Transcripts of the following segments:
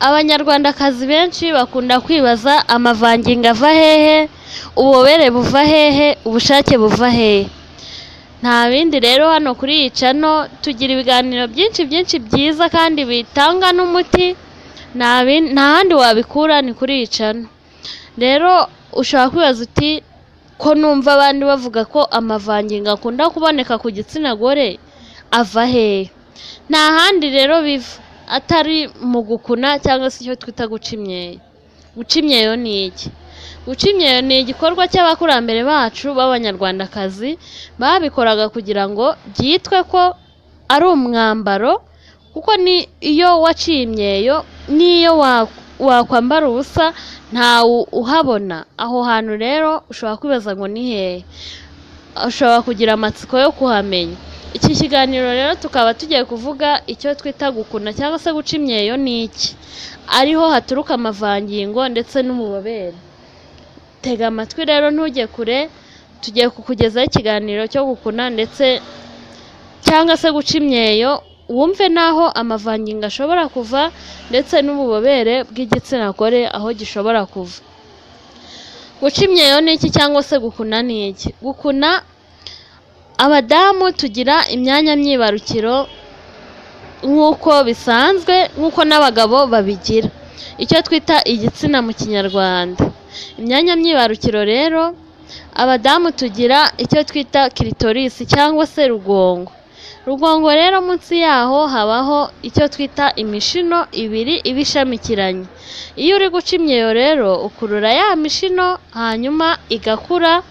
Abanyarwandakazi benshi bakunda kwibaza amavangingo ava hehe, ububobere buva hehe, ubushake buva hehe? Nta bindi rero, hano kuri iyi channel tugira ibiganiro byinshi byinshi byiza kandi bitanga n'umuti, nta handi wabikura ni kuri iyi channel. Rero ushobora kwibaza uti: "Ko numva abandi bavuga ko amavangingo akunda kuboneka ku gitsina gore, ava hehe?" Nta handi rero biva atari mu gukuna cyangwa se icyo twita guca imyeyo. Guca imyeyo ni iki? Guca imyeyo ni igikorwa cy'abakurambere bacu b'Abanyarwandakazi babikoraga kugira ngo byitwe ko ari umwambaro, kuko ni iyo waciye imyeyo n'iyo wakwambara ubusa ntawe uhabona. Aho hantu rero ushobora kwibaza ngo ni hehe? Ushobora kugira amatsiko yo kuhamenya. Iki kiganiro rero tukaba tugiye kuvuga icyo twita gukuna cyangwa se guca imyeyo ni iki, ariho haturuka amavangingo ndetse n'ububobere. Tega amatwi rero, ntujye kure, tugiye kukugezaho ikiganiro cyo gukuna ndetse cyangwa se guca imyeyo, wumve n'aho amavangingo ashobora kuva ndetse n'ububobere bw'igitsina gore aho gishobora kuva. Guca imyeyo ni iki cyangwa se gukuna ni iki? Gukuna, abadamu tugira imyanya myibarukiro nk'uko bisanzwe, nk'uko n'abagabo babigira, icyo twita igitsina mu Kinyarwanda. Imyanya myibarukiro rero, abadamu tugira icyo twita clitoris cyangwa se rugongo. Rugongo rero, munsi yaho habaho icyo twita imishino ibiri iba ishamikiranye. Iyo uri guca imyeyo rero, ukurura ya mishino, hanyuma igakura,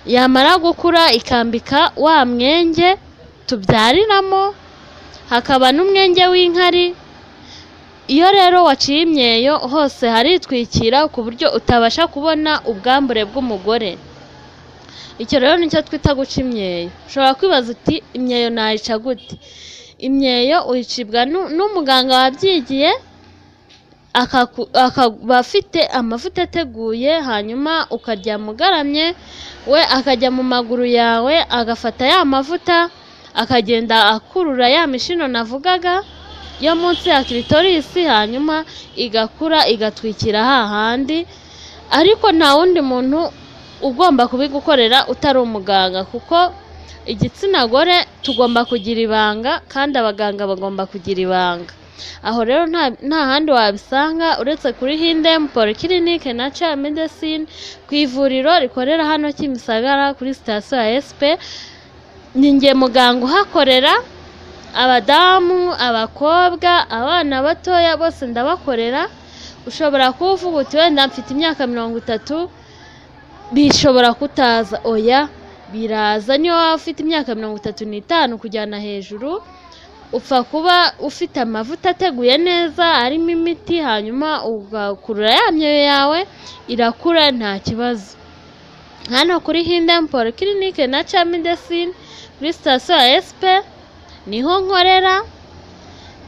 yamara gukura ikambika wa mwenge tubyariramo, hakaba n'umwenge w'inkari. Iyo rero waciye imyeyo, hose haritwikira ku buryo utabasha kubona ubwambure bw'umugore. Icyo rero nicyo twita guca imyeyo. Ushobora kwibaza uti: "Imyeyo nayica gute?" Imyeyo uyicibwa n'umuganga wabyigiye, akaba afite amavuta ateguye, hanyuma ukaryama ugaramye, we akajya mu maguru yawe, agafata ya mavuta, akagenda akurura ya mishino navugaga yo munsi ya clitoris, hanyuma igakura, igatwikira hahandi. Ariko nta wundi muntu ugomba kubigukorera utari umuganga, kuko igitsina gore tugomba kugira ibanga kandi abaganga bagomba kugira ibanga. Aho rero nta handi wabisanga uretse kuri Hindem Polyclinique Natural Medicine, ku ivuriro rikorera hano Kimisagara kuri sitasiyo ya SP. Ni njye muganga uhakorera. Abadamu, abakobwa, abana batoya, bose ndabakorera. Ushobora kuba uvuga uti: "Wenda mfite imyaka 30, bishobora kutaza." Oya, biraza. Niyo waba ufite imyaka 35 kujyana hejuru, upfa kuba ufite amavuta ateguye neza arimo imiti, hanyuma ugakurura ya myeyo yawe, irakura nta kibazo. Hano kuri Hindem Polyclinique Natural Medicine kuri sitasiyo ya SP niho nkorera.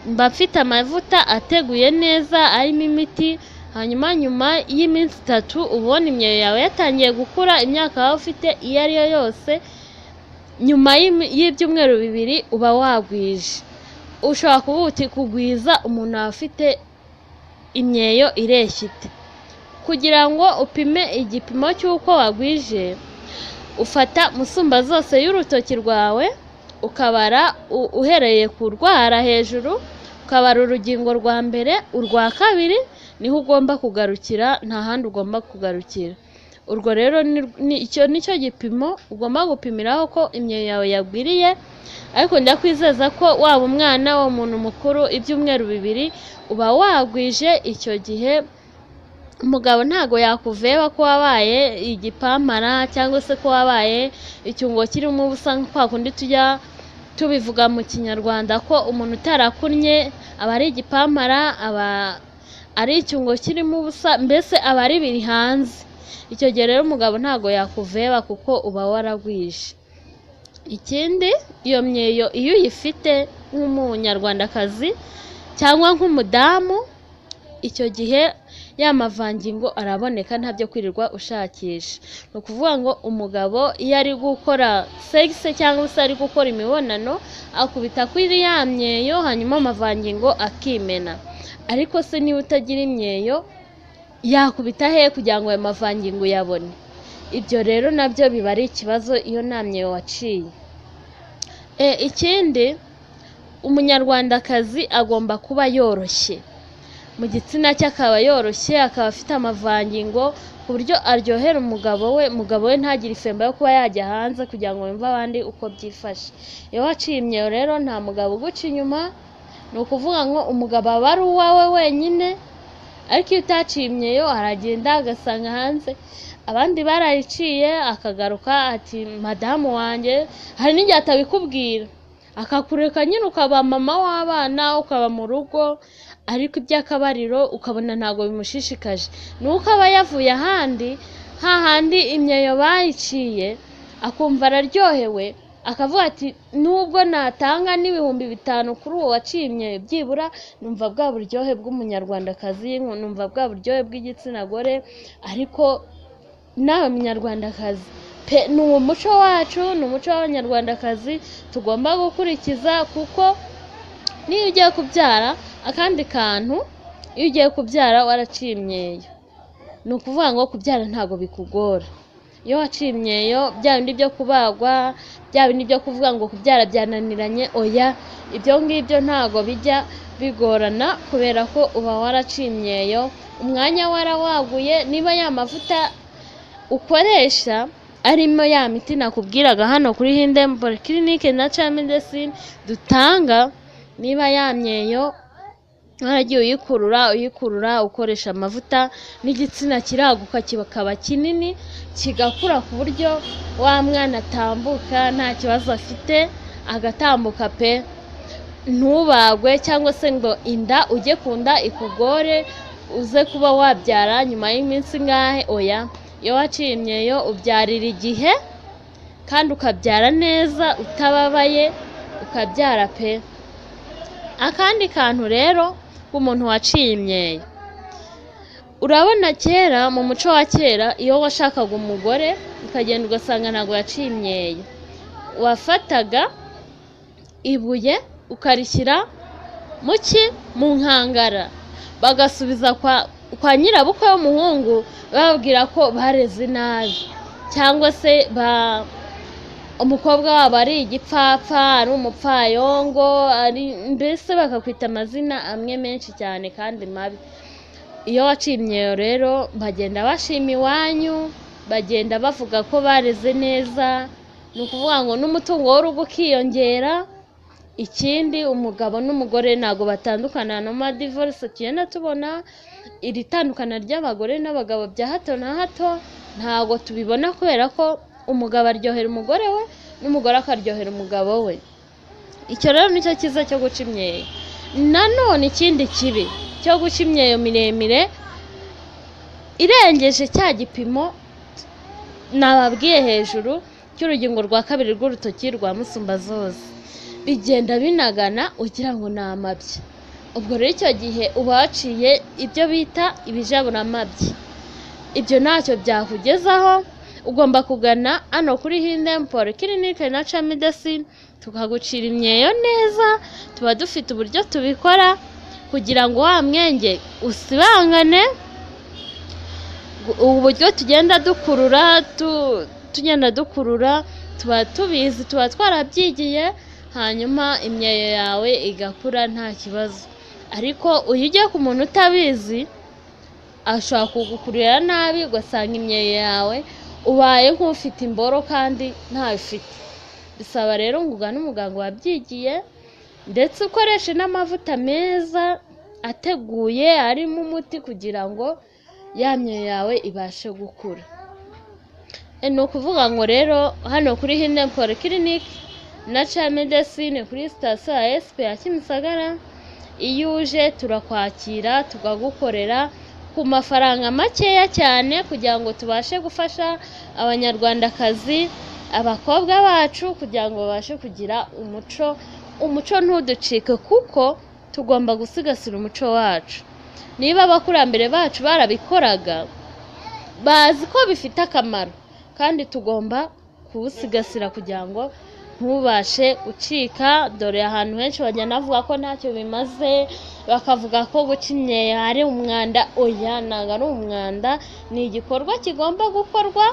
Mba mfite amavuta ateguye neza arimo imiti, hanyuma nyuma y'iminsi 3 ubona imyeyo yawe yatangiye gukura. Imyaka waba ufite iyo ari yo yose, nyuma y'ibyumweru 2 uba wagwije. Ushobora kuba uti: "Kugwiza, umuntu aba afite imyeyo ireshya ite?" Kugira ngo upime igipimo cy'uko wagwije, ufata musumbazose y'urutoki rwawe, ukabara uhereye ku rwara hejuru, ukabara urugingo rwa mbere, urwa kabiri, niho ugomba kugarukira, nta handi ugomba kugarukira. Urwo rero icyo nicyo gipimo ugomba gupimiraho ko imyeyo yawe yagwiriye. Ariko ndakwizeza ko waba umwana, waba umuntu mukuru, ibyumweru 2 uba wagwije. Icyo gihe umugabo ntago yakuveba ko wabaye igipampara cyangwa se ko wabaye icyungo kirimo ubusa, nka kwa kundi tujya tubivuga mu Kinyarwanda ko umuntu utarakunnye aba ari igipampara, aba ari icyungo kirimo ubusa, mbese aba ari biri hanze. Icyo gihe rero umugabo ntago yakuveba kuko uba waragwije. Ikindi, iyo myeyo iyo uyifite nk'Umunyarwandakazi cyangwa nk'umudamu, icyo gihe ya mavangingo araboneka, nta byo kwirirwa ushakisha. Ni ukuvuga ngo umugabo iyo ari gukora sexe cyangwa se ari gukora imibonano, akubita kuri ya myeyo, hanyuma amavangingo akimena. Ariko se niba utagira imyeyo yakubita hehe kugira ngo ayo mavangingo uyabone? Ibyo rero nabyo biba ari ikibazo iyo nta myeyo waciye. Ikindi, umunyarwandakazi agomba kuba yoroshye mu gitsina cye, akaba yoroshye, akaba afite amavangingo ku buryo aryohera umugabo we, umugabo we ntagire ifemba yo kuba yajya hanze kugira ngo yumve abandi uko byifashe. Iyo waciye imyeyo rero nta mugabo uguca inyuma, ni ukuvuga ngo umugabo aba ari uwawe wenyine. Ariko iyo utaciye imyeyo aragenda agasanga hanze abandi barayiciye, akagaruka ati madamu wanjye, hari n'igihe atabikubwira akakureka nyine ukaba mama w'abana, ukaba mu rugo, ariko iby'akabariro ukabona ntabwo bimushishikaje. Ni uko aba yavuye ahandi, hahandi imyeyo bayiciye, akumva araryohewe, akavuga ati nubwo natanga n'5,000 kuri uwo waciye imyeyo, byibura numva bwa buryohe bw'umunyarwandakazi, numva bwa buryohe bw'igitsina gore. Ariko nawe munyarwandakazi pe, ni umuco wacu, ni umuco w'abanyarwandakazi tugomba gukurikiza, kuko niyo ugiye kubyara, akandi kantu, iyo ugiye kubyara waraciye imyeyo, ni ukuvuga ngo kubyara ntabwo bikugora. Iyo waciye imyeyo, bya bindi byo kubagwa, bya bindi byo kuvuga ngo kubyara byananiranye, oya, ibyo ngibyo ntabwo bijya bigorana, kubera ko uba waraciye imyeyo, umwanya warawaguye. Niba ya mavuta ukoresha arimo ya miti nakubwiraga hano kuri Hidden Polyclinic na Natural Medicine dutanga, niba ya myeyo waragiye uyikurura uyikurura ukoresha amavuta, n'igitsina kiraguka kikaba kinini, kigakura ku buryo wa mwana atambuka nta kibazo afite, agatambuka pe, ntubagwe cyangwa se ngo inda ujye ku nda ikugore uze kuba wabyara nyuma y'iminsi ingahe, oya. Iyo waciye imyeyo ubyarira igihe kandi ukabyara neza utababaye, ukabyara pe. Akandi kantu rero k'umuntu waciye imyeyo, urabona kera mu muco wa kera, iyo washakaga umugore ukagenda ugasanga ntabwo yaciye imyeyo, wafataga ibuye ukarishyira mu nkangara, bagasubiza kwa nyirabukwe w'umuhungu, bababwira ko bareze nabi, cyangwa se umukobwa wabo ari igipfapfa, ari umupfayongo, ari mbese bakakwita amazina amwe menshi cyane kandi mabi. Iyo waciye imyeyo rero bagenda bashima iwanyu, bagenda bavuga ko bareze neza, ni ukuvuga ngo n'umutungo w'urugo ukiyongera. Ikindi, umugabo n'umugore ntabwo batandukana, no ma divorce tugenda tubona, iri tandukana ry'abagore n'abagabo bya hato na hato ntabwo tubibona, kubera ko umugabo aryohera umugore we n'umugore akaryohera umugabo we. Icyo rero nicyo cyiza cyo guca imyeyo. Nanone ikindi kibi cyo guca imyeyo miremire irengeje cya gipimo nababwiye hejuru cy'urugingo rwa kabiri rw'urutoki rwa musumbazose, bigenda binagana ugira ngo ni amabyi. Ubwo rero icyo gihe uba waciye ibyo bita ibijaburamabyi, ibyo ntacyo byakugezaho. Ugomba kugana hano kuri Hidden Polyclinic na Natural Medicine tukagucira imyeyo neza, tuba dufite uburyo tubikora kugira ngo wa mwenge usibangane. Uburyo tugenda dukurura tugenda dukurura tuba tubizi, tuba twarabyigiye, hanyuma imyeyo yawe igakura nta kibazo. Ariko iyo ugiye ku muntu utabizi ashobora kugukurira nabi, ugasanga imyeyo yawe ubaye nk'ufite imboro kandi ntayo ufite. Bisaba rero ngo ugane umuganga wabyigiye, ndetse ukoreshe n'amavuta meza ateguye arimo umuti kugira ngo ya myeyo yawe ibashe gukura. Ni ukuvuga ngo rero hano kuri Hidden Polyclinic Natural Medicine kuri sitasiyo ya SP ya Kimisagara, iyo uje turakwakira tukagukorera ku mafaranga makeya cyane, kugira ngo tubashe gufasha abanyarwandakazi, abakobwa bacu, kugira ngo babashe kugira umuco, umuco ntuducike, kuko tugomba gusigasira umuco wacu. Niba abakurambere bacu barabikoraga, bazi ko bifite akamaro, kandi tugomba kuwusigasira kugira ngo ntubashe gucika. Dore ahantu henshi bagenda bavuga ko ntacyo bimaze, bakavuga ko guca imyeyo ari umwanda. Oya, ntabwo ari umwanda, ni igikorwa kigomba gukorwa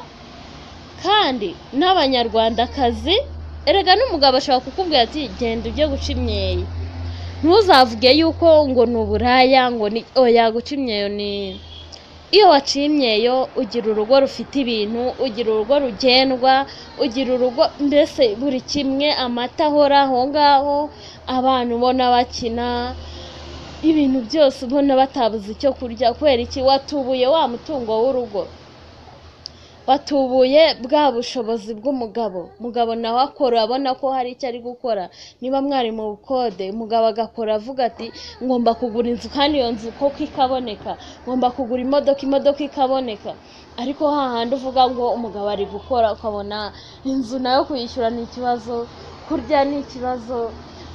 kandi n'Abanyarwandakazi. Erega n'umugabo ashobora kukubwira ati genda ujye guca imyeyo, ntuzavuge yuko ngo ni uburaya, ngo ni oya. Guca imyeyo ni iyo waciye imyeyo ugira urugo rufite ibintu, ugira urugo rugendwa, ugira urugo mbese buri kimwe, amata ahora aho ngaho, abantu ubona bakina, ibintu byose ubona batabuze icyo kurya. Kubera iki? Watubuye wa mutungo w'urugo, watubuye bwa bushobozi bw'umugabo. Umugabo nawe akora abona ko hari icyo ari gukora. Niba mwari mu bukode, umugabo agakora avuga ati ngomba kugura inzu, kandi iyo nzu koko ikaboneka, ngomba kugura imodoka, imodoka ikaboneka. Ariko hahandi uvuga ngo umugabo ari gukora, ukabona inzu nayo kuyishyura ni ikibazo, kurya ni ikibazo,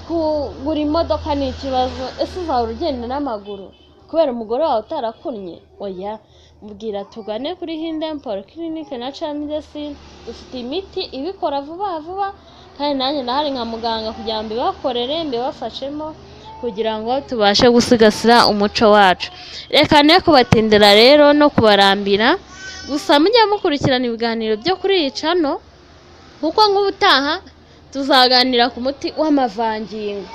kugura imodoka ni ikibazo, ese uzahora ugenda n'amaguru kubera umugore wawe utarakunnye? Oya, mubwira tugane kuri Hidden Polyclinic na Medicine, dufite imiti ibikora vuba vuba, kandi nanjye ndahari nka muganga kugira ngo mbibakorere, mbibafashemo kugira ngo tubashe gusigasira umuco wacu. Reka ne kubatindira rero no kubarambira, gusa mujye mukurikirana ibiganiro byo kuri iyi channel, kuko nk'ubutaha tuzaganira ku muti w'amavangingo.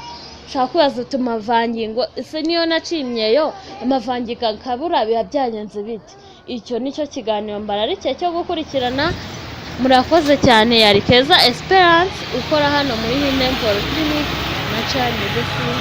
Ushobora kwibaza uti amavangingo ese niyo naciye imyeyo amavangingo akabura biba byagenze bite? Icyo nicyo kiganiro mbararikiye cyo gukurikirana. Murakoze cyane. Yari Keza Esperance ukora hano muri Hidden Polyclinic na Medicine.